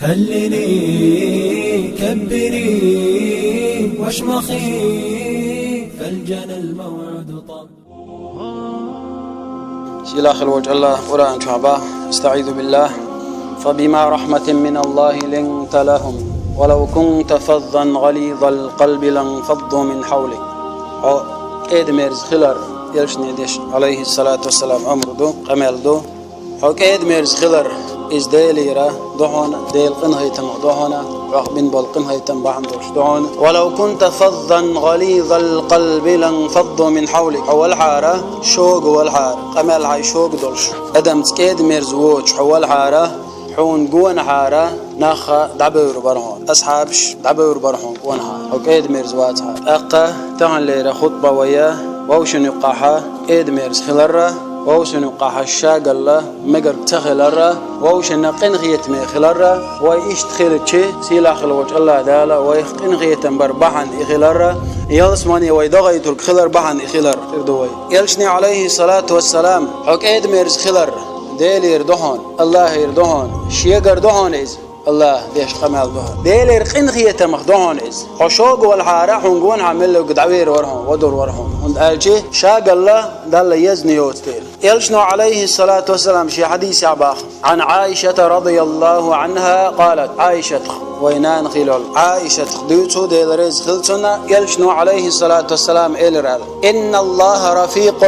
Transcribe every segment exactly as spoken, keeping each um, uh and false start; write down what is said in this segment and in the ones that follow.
هللي، كبري، واشمخي، فالجنى الموعد طال. Сийлахь хилла волчу Аллах Къуръан чохь боху: أستعيذ بالله، فبما رحمة من الله لنت لهم، ولو كنت فظا غليظ القلب لانفضوا من حولك. Хьо кӀеда-мерза хилар, элчане деш, алейхиссалату вассалам, амр ду, къамел ду. Хьо кӀеда-мерза хилар, иза Делера ду хьуна, Делан къинхетамах ду хьуна, хьох бина болу къинхетам бахьана долуш ду хьуна. ولو كنت فظا غليظ القلب لانفضوا من حولك. Хьо валахьара, шога валахьара, къамел хьайн шога долуш, адамца кӀеда-мерза воцуш хьо валахьара, хьуна гонахьара, нах дӀабевр бара хьуна, асхьабаш дӀабевр бара хьуна гонахьара, хьо кӀеда-мерза вацахьара. ТӀаккха таханлера хутба вай вовшашна юккъехь кӀеда-мерза хиларра, вовшашна юккъехь шагалла, мегарг ца хиларра, вовшашна къинхетаме хиларра, вай иштта хилча, сийлахь хилла волчу Аллах Дала вайх къинхетам бар бахьана и хиларра, ялсамане вай догӀуьйтург хилар бахьана и хилар хир ду вай. Элчане, алейхиссалату вассалам, хьо кӀеда-мерза хилар Делера ду хьуна, Аллахера ду хьуна, шегара ду хьуна иза. Аллах деш къамел ду хьуна. Делера къинхетамах ду хьуна иза. Хьо шога валахьара, хьуна гонахьара мелларг дӀавер вара хьуна, вадур вара хьуна. ХӀунда аьлча шагалла Далла езна йоцу дела. Элчано, алейхиссалату вассалам, шен хьадисехь боху: عن عائشة رضي الله عنها قالت. Ӏайшатах, вай нана хилла йолу Ӏайшатах дуьйцу, Дела реза хилла цунна, элчано, алейхиссалату вассалам, элира аьлла: إن الله رفيق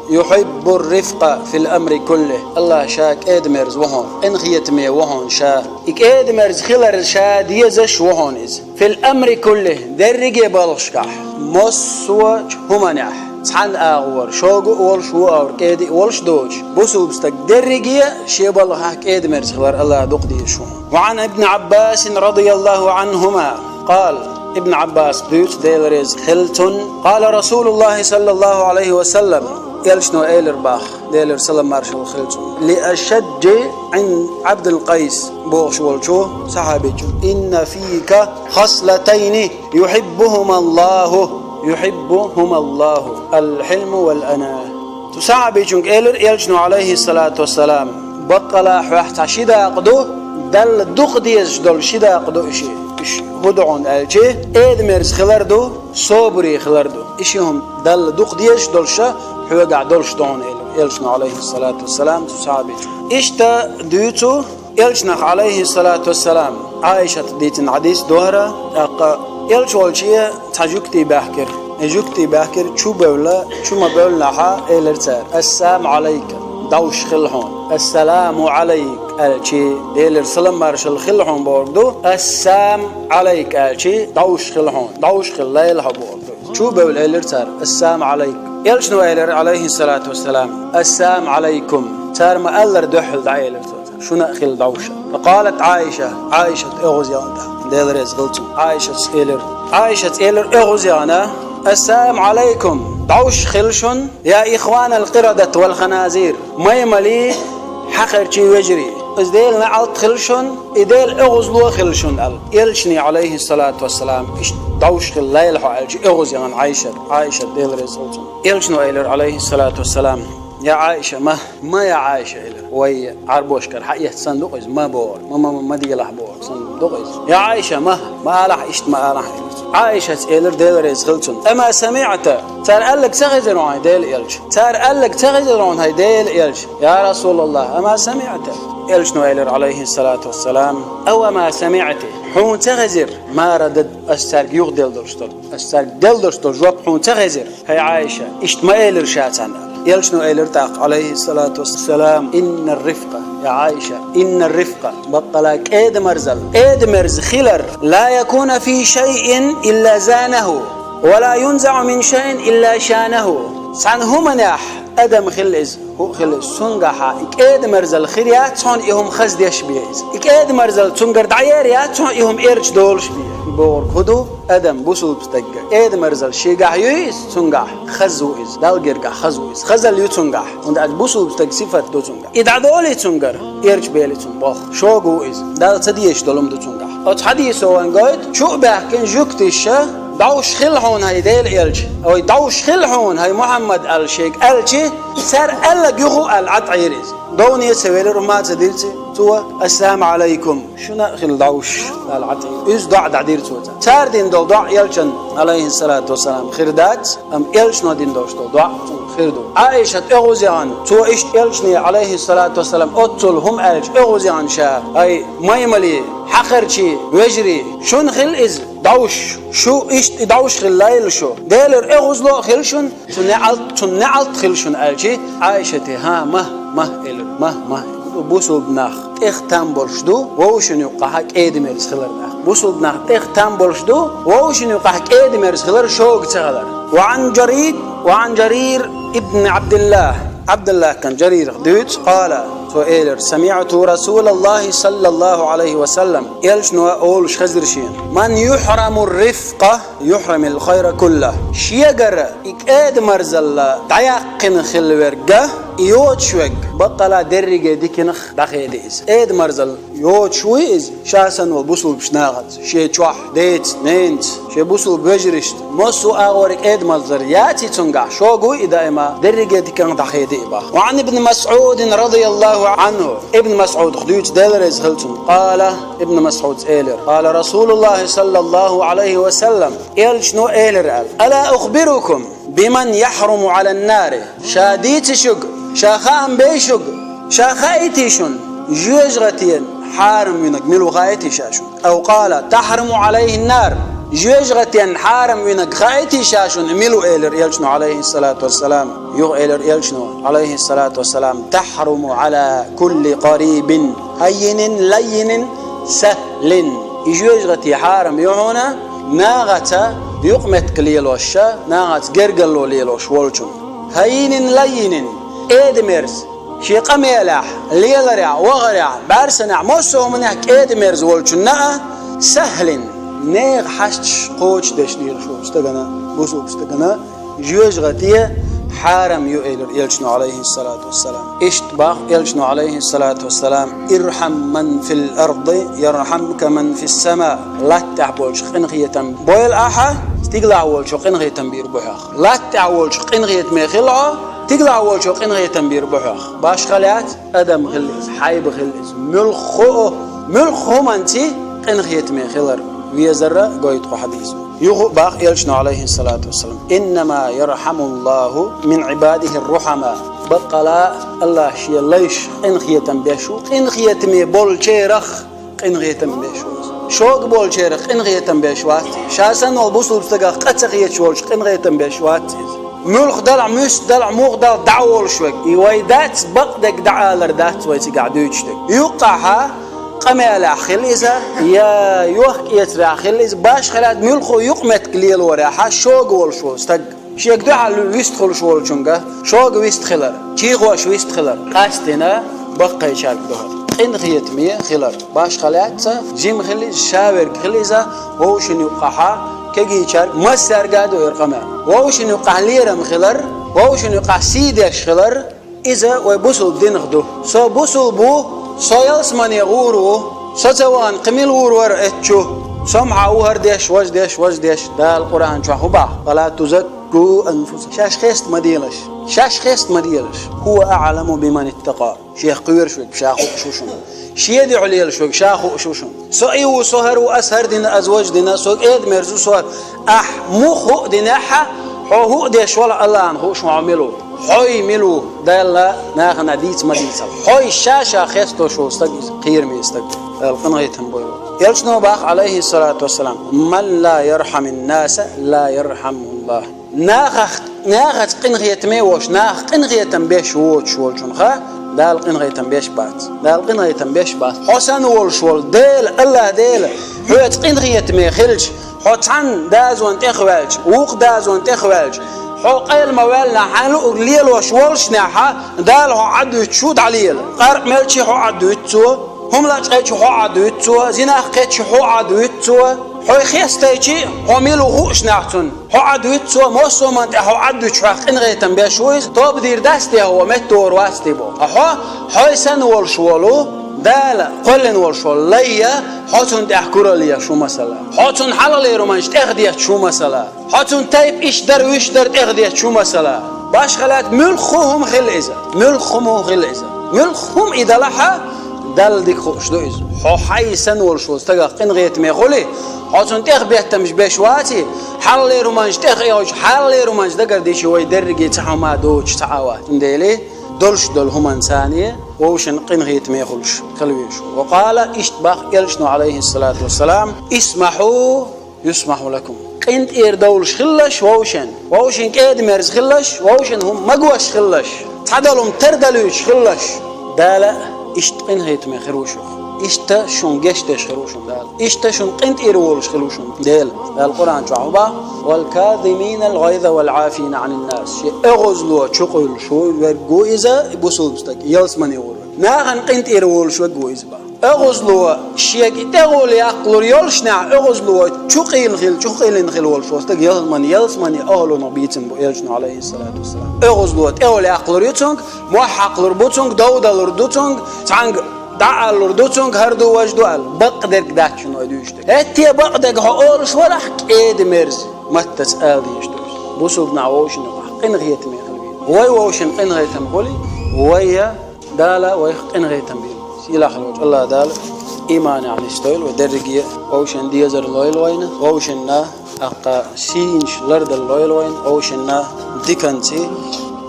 يحب الرفق في الأمر كله. Аллах ша кӀеда-мерза ву хьуна, къинхетаме ву хьуна ша. И кӀеда-мерза хилар ша дезаш ву хьуна иза. في الأمر كله, дерриге балхашкахь, массо а хӀуманехь, цхьана агӀор, шога а волуш, ву а кӀеда а волуш доцуш, бусулба стаг дерриге а шен балхахь кӀеда-мерза хилар Аллах дукха дезаш ву хьуна. وعن ابن عباس رضي الله عنهما قال. Ибн Ӏаббас дуьйцу, Дела реза хилла цунна: قال رسول الله صلى الله عليه وسلم. Элчано элира боху, Делера салам-маршалла хилла цунна, لأشج بن عبد القيس бохуш волчу сахьабичу: إن فيك خصلتين يحبهما الله، يحبهما الله، الحلم والأناة. Цу сахьабичуьнга элира элчано, алейхиссалату вассалам: баккъала хьоьх цхьа ши дакъа ду, Далла дукха дезаш долу ши дакъа ду и ши. Уьш хӀун ду хьуна аьлча, кӀеда-мерза хилар ду, собаре хилар ду. И ши хӀума Далла дукха дезаш долуш а, хьоьгахь долуш ду хьуна, элира элчано, алейхиссалату вассалам, цу сахьабичуьнга. Иштта дуьйцу элчанах, алейхиссалату вассалам, Ӏайшата дийцина хьадис ду хӀара, тӀаккха элча волче цхьа жуьгти баьхкира. И жуьгти баьхкира, чу бевлла, чу ма бевллинехь, элира цара: السلام عليك, довш хилла хьуна. السلام عليك аьлча, Делера салам-маршалла хилла хьуна бохург ду, السام عليك аьлча, довш хилла хьуна, довш хилла лайла хьо бохург ду. Чу бевлла элира цара: السلام عليك. Элчано элира, алейхиссалату вассалам: السلام عليكم. Цара ма-аллара дуьхьал дӀаэлира цо. Шуна а хилла довш. فقالت عائشة, Ӏайшата оьгӀаз яхана тӀаккха, Дела реза хилла цунна, Ӏайшас элира. Ӏайшас элира оьгӀаз яхана: السلام عليكم, довш хилла шуна, يا إخوان القردة والخنازير, маймалий, хьакхарчий вежарий. Иза Делан неӀалт хилла шуна, и Делан оьгӀазло хилла шуна аьлла. Элчане, алейхиссалату вассалам, иштта довш хилла лайла хьо аьлча, оьгӀаз яхана Ӏайшата, Ӏайшата, Дела реза хилла цунна. Элчано элира, алейхиссалату вассалам: يا عائشة, ма, ма, я Ӏайша, элира. Вай Ӏарбошкара хьаэцна санна ду-кх иза, ма бохург, ма, ма, ма, ма делахь бохург санна ду-кх иза. Я Ӏайша, ма, ма алахь, иштта ма алахь, элира. Ӏайшас элира, Дела реза хилла цунна: أما سمعت, цара аьлларг ца хезира хьуна, хӀай Делан элча? Цара аьлларг ца хезира хьуна, хӀай Делан элча? يا رسول الله، أما سمعت. Элчано элира, алейхиссалату вассалам: أو ما سمعت, хьуна ца хезира, ما رددت, ас цаьрга юхаделла долуш долу, ас цаьрга делла долуш долу жоп хьуна ца хезира, хӀай Ӏайша? Иштта ма элира ша царна. Элчано элира тӀаккха, алейхиссалату вассалам: إن الرفق, я Ӏайша, إن الرفق, баккъала кӀеда-марзалла, кӀеда-мерза хилар, لا يكون في شيء إلا زانه، ولا ينزع من شيء إلا شانه. Цхьана хӀуманехь адам хилла иза, хӀуъа хилла иза, цуьнгахьа и кӀеда-марзалла хир яц хьуна, и хӀума хаза деш бен иза. И кӀеда-марзалла цуьнгара дӀаер яц хьуна, и хӀума эрча долуш бен. И бохург хӀун ду? Адам, бусулба стаг, кӀеда-марзалла шегахь юй иза, цуьнгахь хаза ву иза, Далла гергахь хаза ву иза, хазалла ю цуьнгахь. ХӀунда аьлча бусулба стаг сифат ду цуьнгахь. И дӀадолий цуьнгара, эрча бели цунна болх. Шога ву иза, Далла ца дезаш долу хӀума ду цуьнгахь. Оцу хьадисо вайна гойту, чу а баьхкина жуьгтиша: довш хилла хьуна, хӀай Делан элча, ой, довш хилла хьуна, хӀай Мухьаммад, аьлла шега аьлча, цара аьлларг юха а аьлла, Ӏад Ӏийра иза. Довне ца велира, хӀума ца дира цо, цо: «Ассаламу Ӏалайкум, шуна а хила дӀовш», — аьлла, Ӏатий. Иза доӀа дӀадира цо цӀа. Цара дина долу доӀа элчан, Ӏалайхиссалату вассалам, хир дац, амма элчано дина долуш долу доӀа цунна хир ду. Ӏаишат оьгӀаз яхана, цо иштта элчане, Ӏалайхиссалату вассалам, оццул хӀума аьлча, оьгӀаз яхана ша: «Ай, маймале, хьакхарчий, вежарий, шуна хила иза дӀовш, шу иштта и дӀовш хила лайла шу. Делера оьгӀазло а хила шуна, цу неӀалт, цунна неӀалт хила шуна», — аьлча, Ӏаишате: «ХӀан, ма, ма», — элира, «ма, ма». Бусулба нах тӀех там болуш ду вовшашна юккъахь кӀеда-мерза хилар нах. Бусулба нах тӀех там болуш ду вовшашна юккъахь кӀеда-мерза хилар, шога ца хилар. Ва Ӏан Жарир, ва Ӏан Жарир ибн Ӏабдиллах, Ӏабдиллахан Жарирах дуьйцу, къала, цо элира: «СамиӀту Расулаллахи саллаллаху Ӏалайхи ва саллам», элчано олуш хезира шена: «Ман юхьраму рифкъа, юхьрамил хайра кулла». Шегара и кӀеда-мерзалла дӀаяьккхина хилла верг, и йоцуш верг, баккъала дерриге диканах дӀахеди иза. КӀеда-мерзалла йоцуш вуй иза, ша санна волу бусулбачу нахаца, шен чохь, деца, ненаца, шен бусулба вежаршца, массо а агӀор кӀеда-мерзалла яций цуьнгахь, шога вуй и даима, дерриге диканах дӀахеди и боху. Ва Ӏан ибн МасӀудин радияллаху Ӏанху, ибн МасӀудах дуьйцу, Дела реза хила цунна, къала, ибн МасӀуда элира: «Къала Расулуллахи саллаллаху Ӏалайхи ва саллам», элчано элира аьлла: «Ала ухбирукум биман яхьруму Ӏалан нари?» Ша дийций шуьга, ша хаам бей шуьга, ша хаийтий шуна, жоьжахатин хьарам винарг мила ву хаийтий ша шуна? Ав къала: «Тахьруму Ӏалайхин нар», жоьжахатин хьарам винарг хаийтий ша шуна, мила ву, элира элчано, Ӏалайхиссалату вассалам. Юха элира элчано, Ӏалайхиссалату вассалам: «Тахьруму Ӏала кулли къарибин, хаййинин, лаййинин, сахлин». И жоьжахати хьарам ю хьуна нахаца юкъаметтиг лелош, нахаца гергарло лелош волчунна. Хаййинин, лаййинин, кӀеда-мерза, шен къамелехь, леларехь, вахарехь, бӀаьрсанехь, массо а хӀуманехь кӀеда-мерза волчунна а, сахлин, нехан хьашташ кхочушдеш лелаш волу стагана, бусулба стагана, жоьжахати хьарам ю, элира элчано, Ӏалайхиссалату вассалам. Иштта боху элчано, Ӏалайхиссалату вассалам: «Ирхьам ман фил арди, ярхьамка ман фис сама». Латта тӀехь болчух къинхетам бойла ахьа, стигалахь волчо къинхетам бийр бу хьох. Латта тӀехь волчух къинхетаме хила хьо, стигалахь волчо къинхетам бийр бу хьох. Башхалла яц, адам хила иза, хьайба хила иза, муьлхха а, муьлхха хӀуманца къинхетаме хилар везара гойту кху хьадисо. Юха а боху элчано, Ӏалайхиссалату вассалам: «Иннама ярхьамуллаху мин Ӏибадихи рухьама». Баккъала АллахӀа шен лайшах къинхетам беш ву, къинхетаме болчарах къинхетам беш ву иза. Шога болчарах къинхетам беш вац иза. Ша санна волу бусулба стагах къа ца хеташ волчух къинхетам беш вац иза. Муьлхха далахь, муьста далахь, муха далахь дӀа а волуш верг, и вай дац, бакъдерг дӀаалар дац вай цигахь дуьйцуш дерг. Юккъахьа къамелехь хила иза, я йохк-эцарехь хила иза, башхалла яц, муьлхха юкъаметтиг лелорехьа шога волуш волу стаг. Шега дуьхьал вистхуьлуш волчуьнга шога вист хилар, чийхош вист хилар, къастина баккхийчаьрга дуьхьал къинхетаме хилар. Башхалла яц, жима хила иза, шаверг хила иза, вовшашна юккъахьа кегийчаьрга, массаьрга а ду хӀара къамел. Вовшашна юккъахь лерам хилар, вовшашна юккъахь сий деш хилар, иза вай бусулба динах ду. Со бусулба ву, со ялсамане гӀур ву, со ца вахана кхин мила гӀур вара эцчу? Со ма хьа ву хӀара деш, важа деш, важа деш. Дала Къуръан чохь хӀун боху? «Ва ла тузакку анфусакум». Шаьш хеста ма делаш. Шаьш хеста ма делаш. «ХӀува аӀламу биман иттакъа». Шех кхоьруш верг ша хууш ву шуна. Шен дуьхьа лелаш верг ша хууш ву шуна. Со и ву, со хӀара ву, ас хӀара дина, ас важа дина, со кӀеда-мерза ву, со хӀара. Ахь муха хӀуъа динехьа, хьо хӀуъа деш валахь, АллахӀана хууш ву хьо мила ву. Хьо мила ву, Далла нахана дийца ма дийцал. Хьо ша-ша хестош волу стаг иза, кхераме стаг. Дала къинхетам бойла. Элчано боху, Ӏалайхиссалату вассалам: «Ман ла ярхьамин наса, ла ярхьамхуллах». Нахах, нахаца къинхетаме а волуш, нахах къинхетам беш воцуш волчунах Дала къинхетам беш бац. Дала къинхетам беш бац. Хьо санна волуш волу Дела, АллахӀ Дела, хьоьца къинхетаме хилча, хьо цхьана дозанна тӀехваьлча, вукху дозанна тӀехваьлча, хьо къайла ма ваьллинехь, хьайн луъург лелош воллушехь, Дала хьо Ӏадвуьтуш ву, дӀалела. Къаркъа мелча хьо Ӏадвуьту Цо, хӀума лачкъийча хьо Ӏадвуьту Цо, зинах кхетча хьо Ӏадвуьту Цо, хьо хестийча хьо мила ву хууш нах цунна. Хьо Ӏадвуьту Цо, массо а хӀуманна тӀехь хьо Ӏадвуьтуш хьох къинхетам беш ву Иза, тоба дийр дац те хьо, метта вогӀур вац те боху. Ткъа хьо, хьо санна волуш волу Дала кхоьллина волуш волу лай, хьо цунна тӀехь куралла еш ву масала. Хьо цунна хьалхалера хӀуманаш тӀехдетташ ву масала. Хьо цунна тайпа иштта дара, вуьшта дара тӀехдетташ ву масала. Башхалла яц, муьлхха хӀума хила иза. Муьлхха хӀума хила иза. Муьлхха хӀума и далахь а, Далла дика хууш ду иза. Хьо хьайн санна волуш волу стагах къинхетаме хуьлий, хьо цунна тӀехбеттамаш беш ваций, хьалхалера хӀуманаш тӀехъаьхьачу, хьалхалера хӀуманаш дагардича вай дерриге цхьа хӀума доцуш цхьа а вац. Цундела долуш долу хӀуманца вовшийн къинхетаме хуьлуш хила везаш ву. Ва къала, иштта боху элчано, Ӏалайхиссалату вассалам: «Исмахьу, юсмахьу лакум». КъинтӀера довлуш хилалаш вовшийн, вовшийн кӀеда-мерза хилалаш, вовшийн хӀума магош хилалаш, цхьадолу хӀума тардалуьйтуш хилалаш. Дала иштта къинхетаме хир ву шух. Иштта шуна гечдеш хир ву шуна Дала. Иштта шуна къинтӀера волуш хир ву шуна Дела. Дала Къуръан чохь боху: «Вал казиминал гӀайза вал Ӏафина Ӏанин нас». Шен оьгӀазло чукъуьйлуш ву, верг ву иза, бусулба стаг, ялсамане гӀур. Нахана къинтӀера волуш верг ву иза боху. ОьгӀазло шега тӀегӀоле яккхалур йолушехь, оьгӀазло чукъийла хила, чукъийлина хила волуш волу стаг ялсамане, ялсамане охьалонах бийцина бу элчано, Ӏалайхиссалату вассалам. ОьгӀазло тӀегӀоле яккхалур ю цуьнга, мохь хьакхалур бу цуьнга, дов далур ду цуьнга, цхьаьнга дӀаалалур ду цуьнга, хӀара ду, важа ду аьлла. Бакъдерг дац шуна вай дуьйцуш дерг. ХӀетте бакъдерг хьо олуш варахь, кӀеда-мерза маттаца ала дезаш ду иза. Бусулба нах вовшийн юкъахь къинхетаме хила веза. Вай вовшийн къинхетам хуьлий, вай я Дала вайх къинхетам бийла. Сийлахь волчу АллахӀ Дала иманехь нисдойла вай дерриге а, вовшийн дезар лойла вайна, вовшийн тӀаккха сийсаз лардала лойла вайна, вовшийн диканца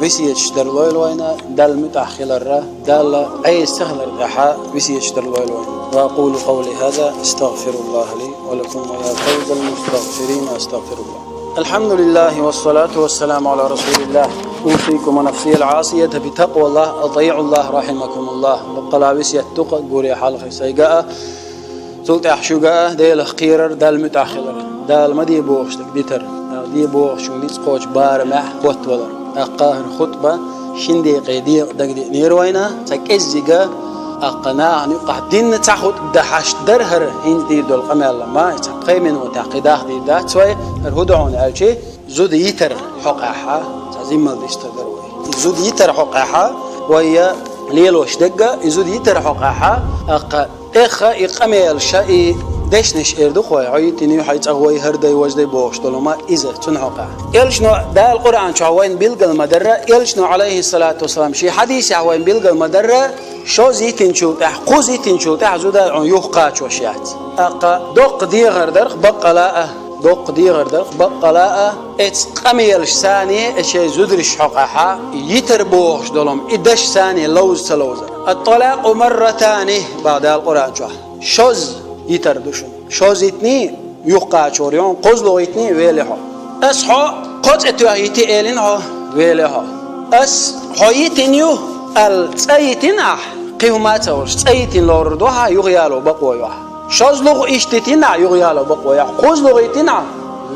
весеташ дар лойла вайна, Далла муьтӀахь хиларра, Далла Ӏеса ца хилар тӀехь весеташ дар лойла вайна. وأقول قولي هذا أستغفر الله لي ولكم ويا فوز المستغفرين أستغفر الله. الحمد لله والصلاة والسلام على رسول الله. أوصيكم ونفسي العاصية بتقوى الله، أطيعوا الله رحمكم الله. Баккъала весет ду-кх гуре хьалха сайга а, цул тӀаьхьа шуьга а, Делах кхерар, Далла муьтӀахь хилар. Дала ма де бохуш дерг дитар. Дала де бохучун ницкъ кхочу барамехь хоттавалар. ТӀаккха хӀара хутба шина декъе декъа дагадеънера вайна, цхьа кӀеззига, тӀаккха нахана юкъахь динна цхьа хутба дан хьашт дара хӀара хӀинца дийр долу къамел, амма цхьа пхи минотехь кхин дахдийр дац вай, хӀара хӀун ду хьуна аьлча, зуда йитар хьокъехь, цхьа зиммал дистар дара вай. И зуда йитар хьокъехь, вай лелош дерг а, и зуда йитар хьокъехь, тӀаккха тӀех и къамелаш, и дешнаш эр ду-кх вай, хьо йитина ю, хьайн цӀа вай хӀара дай, важа дай бохуш долу хӀума, иза цунна хьокъехь. Элчано Дала Къуръан чохь вайна билгал ма-дарра, элчано, Ӏалайхиссалату вассалам, шен хьадисехь вайна билгал ма-дарра, шозза йитинчул тӀаьхьа, кхузза йитинчул тӀаьхьа зуда хьуна юхакхачош яц. ТӀаккха доккха дегӀар дара-кх баккъала а, доккха дегӀар дара-кх баккъала а, эцу къамелаш санна, э, шайн зударш хьокъехь, йитар бохуш долу хӀума, и даш санна ловза ца ловзар. «Ат-талакъу марратани», боху Дала Къуръан чохь. Шозза йитар ду шуна. Шозза йитиний, юхакхачор ю хьуна, кхозлагӀа йитиний, велий хьо. Ас хьо кхо цӀе тоьхна йити элина хьо, велий хьо. Ас хьо йитина ю аьлла, цӀа йитина ахь, кхин хӀума а ца хуьлуш, цӀа йитина лорур ду хьан, юхаяло бакъо ю хьан. ШозлагӀа иштта йитина ахь, юхаяло бакъо ю хьан. КхозлагӀа йитина ахь,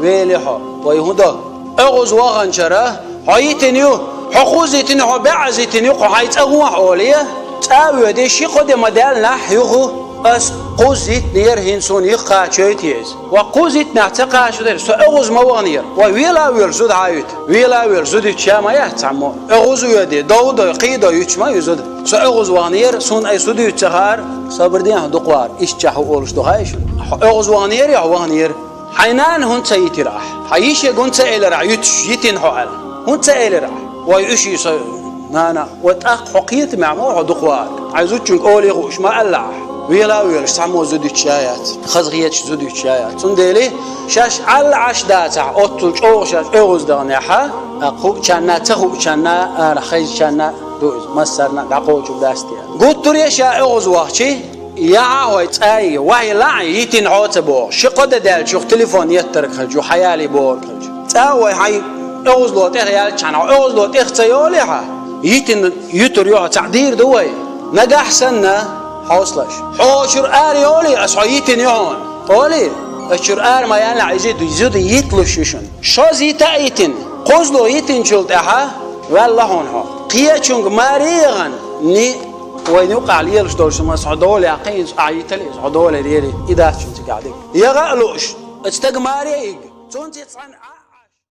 велий хьо. Вай хӀун до? ОьгӀаз ваханчара, хьо йитина ю, хьо кхузза йитина, хьо бӀозза йитина ю, кху хьайн цӀа гӀо хьо олий, цӀа а воьдий, ши-кхо де ма-даьллинехь юха, ас кхузза йитинера, хӀинца суна юхакхачойтий иза. Ва кхузза йитинехь ца кхачо дара, со оьгӀаз ма ваханера. Ва вела а воьлуш зуда хьан юьту? Вела а воьлуш зуда юьтуш ма яц цхьаммо. ОьгӀаз а воьдий, дов а дой, кхин а дой юьтуш ма ю зуда. Со оьгӀаз ваханера, суна айса зуда юьтуш ца хаьара, сабар де, хьо дукха вахара, иштта чохь хӀун олуш ду хаьий шуна? Хьо оьгӀаз ваханера, я хьо ваханера? Хьайн нана хӀунда ца йитира ахь? Хьан йишега хӀунда ца элира ахь, юьтуш, йитина хьо аьлла? ХӀунда ца элира ахь? Вай уьш ю со нана. Ва тӀаккха хьо кхетамехь ма ву хьо дукха вахарг. Хьайн зудчуьнга олий хууш ма аьлла ахь. Вела а воьлуш, цхьаммо зуда юьтуш а яц. Хазахеташ зуда юьтуш а яц. Цундела шаьш Ӏалла Ӏаш дацахь, оццул чӀогӀа шаьш оьгӀаз даханехь, а, хуучунна, ца хуучунна, арахь хезначунна ду иза. Массарна а дӀакхочур дац те. Гуттаре а ша оьгӀаз вахча, яхьа хьо цӀа а, вай лаьа йитина хьо ца боху. Ши-кхо де даьлча юха телефон еттарг хилча, юха хьаялий бохург хилча. ЦӀа а вай хьайн оьгӀазло тӀехъяьлча хьан, хьо оьгӀазло тӀех ца йолий хьан? Йитина юьтур ю хьо, цхьаъ дийр ду вай. Нагахь санна, хьовсалаш. Хьо чуьра ара йолий, ас хьо йитина ю хьуна, олий? Ас чуьра ара ма яьллехь, иза зуда йитлуш ю шуна. Шозза йита а йитина, кхозлагӀа йитинчул тӀаьхьа ваьлла хьуна хьо. Кхечуьнга маре а яхана, ни вайна юкъахь лелаш долуш хӀума, ас хьо дола яьккхина, ахь йитале, ас хьо долера, ери, и дац шуна цигахь дерг. Яха а лууш, ас стаг маре а йигна, цунца цхьаьна